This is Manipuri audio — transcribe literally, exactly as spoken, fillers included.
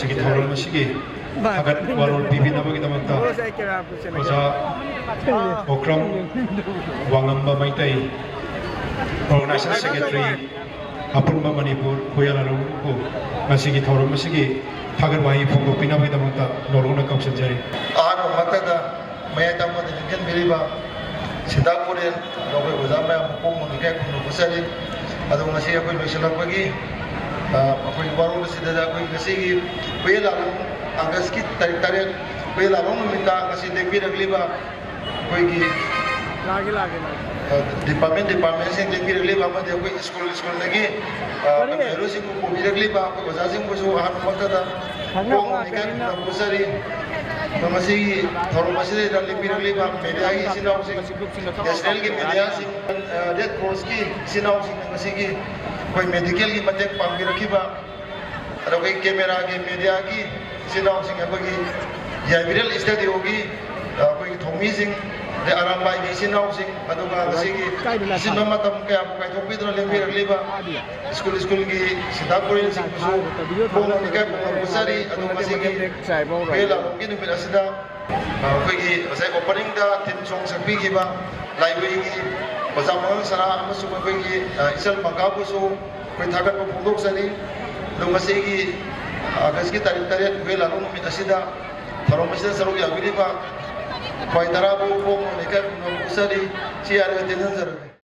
ꯁꯤꯒꯤ ꯊꯧꯔꯝ ꯑꯁꯤꯒꯤ ꯊꯥꯒꯠ ꯋꯥꯔꯣꯜ ꯄꯤꯕꯤꯅꯕꯒꯤꯗꯃꯛꯇ ꯑꯣꯖꯥ ꯑꯣꯀ꯭ꯔꯝ ꯋꯥꯉꯝꯕ ꯃꯩꯇꯩ, Organization Secretary, ꯑꯄꯨꯟꯕ ꯃꯅꯤꯄꯨꯔ ꯍꯨꯌꯥ ꯂꯥꯂꯣꯡꯕꯨ ꯉꯁꯤꯒꯤ ꯊꯧꯔꯝ ꯑꯁꯤꯒꯤ ꯊꯥꯒꯠ ꯋꯥꯍꯩ ꯐꯣꯡꯗꯣꯛꯄꯤꯅꯕꯒꯤꯗꯃꯛꯇ ꯅꯣꯂꯨꯛꯅ ꯀꯧꯁꯤꯟꯖꯔꯤ꯫ ꯑꯍꯥꯟꯕ ꯃꯛꯇꯗ ꯃꯌꯥꯏ ꯇꯝꯕꯗ ꯂꯦꯡꯁꯤꯟꯕꯤꯔꯤꯕ ꯁꯤꯟꯗꯥ ꯄꯨꯔꯦꯜ, ꯑꯩꯈꯣꯏ ꯑꯣꯖꯥ ꯃꯌꯥꯝ ꯃꯈꯣꯡ ꯅꯤꯡꯈꯥꯏ ꯈꯨꯝꯅ ꯄꯨꯖꯔꯤ꯫ ꯑꯗꯣ ꯉꯁꯤ ꯑꯩꯈꯣꯏ ꯂꯣꯏꯁꯤꯜꯂꯛꯄꯒꯤ, ꯑ, ꯑꯩꯈꯣꯏꯒꯤ ꯋꯥꯔꯣꯜ ꯑꯁꯤꯗ ꯑꯩꯈꯣꯏ ꯉꯁꯤꯒꯤ ꯍꯨꯌꯦꯟ ꯂꯥꯂꯣꯡ, ꯑꯥꯒꯁꯀꯤ ꯇꯥꯔꯤꯛ ꯇꯔꯦꯠ, ꯍꯨꯌꯦꯟ ꯂꯥꯂꯣꯡ ꯅꯨꯃꯤꯠꯇ ꯉꯁꯤ ꯂꯦꯡꯕꯤꯔꯛꯂꯤꯕ ꯑꯩꯈꯣꯏꯒꯤ, ꯂꯥꯛꯑꯒꯦ, ꯂꯥꯛꯑꯒꯦ, ꯂꯥꯛꯑꯒꯦ꯫ ꯑ, department, departmentꯁꯤꯡ ꯂꯦꯡꯕꯤꯔꯛꯂꯤꯕ ꯑꯃꯗꯤ ꯑꯩꯈꯣꯏ ꯁ꯭ꯀꯨꯜ, ꯁ꯭ꯀꯨꯜꯗꯒꯤ, ꯑ, ꯀꯔꯤ? ꯀꯩꯅꯣꯁꯤꯡꯕꯨ ꯄꯨꯕꯤꯔꯛꯂꯤꯕ ꯑꯩꯈꯣꯏ ꯑꯣꯖꯥꯁꯤꯡꯕꯨꯁꯨ ꯑꯍꯥꯟꯕ ꯃꯛꯇꯗ ꯊꯪꯅꯕ ꯈꯣꯡ ꯅꯤꯡꯈꯥꯏ ꯀꯔꯤꯅꯣ? ꯈꯨꯝꯅ ꯄꯨꯖꯔꯤ꯫ ꯑꯗꯣ ꯉꯁꯤꯒꯤ ꯊꯧꯔꯝ ꯑꯁꯤꯗ ꯂꯦꯡꯕꯤꯔꯛꯂꯤꯕ mediaꯒꯤ ꯏꯆꯤꯟ ꯏꯅꯥꯎꯁꯤꯡ, nationalꯒꯤ mediaꯁꯤꯡ, ꯑ, Red Crossꯀꯤ ꯏꯆꯤꯟ ꯏꯅꯥꯎꯁꯤꯡꯅ ꯉꯁꯤꯒꯤ ꯑꯩꯈꯣꯏ medicalꯒꯤ ꯃꯇꯦꯡ ꯄꯥꯡꯕꯤꯔꯛꯈꯤꯕ, ꯑꯗꯣ ꯑꯩꯈꯣꯏ cameraꯒꯤ mediaꯒꯤ ꯏꯆꯤꯟ ꯏꯅꯥꯎꯁꯤꯡ, ꯑꯩꯈꯣꯏꯒꯤ ꯌꯥꯏꯕꯤꯔꯦꯜ studioꯒꯤ, ꯑ, ꯑꯩꯈꯣꯏꯒꯤ ꯊꯧꯃꯤꯁꯤꯡ, ꯑꯗꯩ ꯑꯔꯥꯝꯕꯥꯏꯒꯤ ꯏꯆꯤꯟ ꯏꯅꯥꯎꯁꯤꯡ, ꯑꯗꯨꯒ ꯉꯁꯤꯒꯤ ꯀꯥꯏꯗ ꯂꯥꯛꯄ? ꯑꯆꯤꯟꯕ ꯃꯇꯝ ꯀꯌꯥꯕꯨ ꯀꯥꯏꯊꯣꯛꯄꯤꯗꯨꯅ ꯂꯦꯡꯕꯤꯔꯛꯂꯤꯕ ꯁ꯭ꯀꯨꯜ, ꯁ꯭ꯀꯨꯜꯒꯤ ꯁꯤꯟꯗꯥ ꯄꯨꯔꯦꯜꯁꯤꯡꯕꯨꯁꯨ ꯈꯣꯡ ꯅꯤꯡꯈꯥꯏ ꯈꯨꯝꯅ ꯄꯨꯖꯔꯤ꯫ ꯑꯗꯣ ꯉꯁꯤꯒꯤ ꯍꯨꯌꯦꯟ ꯂꯥꯂꯣꯡꯒꯤ ꯅꯨꯃꯤꯠ ꯑꯁꯤꯗ, ꯑ, ꯑꯩꯈꯣꯏꯒꯤ ꯉꯁꯥꯏ openingꯗ theme song ꯁꯛꯄꯤꯈꯤꯕ ꯂꯥꯏꯕ꯭ꯔꯦꯔꯤꯒꯤ ꯑꯣꯖꯥ ꯃꯉꯥꯡ ꯁꯅꯥ ꯑꯃꯁꯨꯡ ꯑꯩꯈꯣꯏꯒꯤ, ꯑ, ꯏꯆꯜ ꯃꯪꯒꯥꯕꯨꯁꯨ ꯑꯩꯈꯣꯏ ꯊꯥꯒꯠꯄ ꯐꯣꯡꯗꯣꯛꯆꯔꯤ꯫ ꯑꯗꯣ ꯉꯁꯤꯒꯤ ꯑꯥꯒꯁꯀꯤ ꯇꯥꯔꯤꯛ ꯇꯔꯦꯠ, ꯍꯨꯌꯦꯟ ꯂꯥꯂꯣꯡ ꯅꯨꯃꯤꯠ ꯑꯁꯤꯗ ꯊꯧꯔꯝ ꯑꯁꯤꯗ ꯁꯔꯨꯛ ꯌꯥꯕꯤꯔꯤꯕ ꯈ꯭ꯋꯥꯏ ꯇꯔꯥꯕꯨ ꯈꯣꯡ ꯅꯤꯡꯈꯥꯏ ꯈꯨꯝꯅ ꯄꯨꯖꯔꯤ꯫ ꯁꯤ ꯍꯥꯏꯔꯒ ꯇꯦꯟꯖꯟꯖꯔꯒꯦ꯫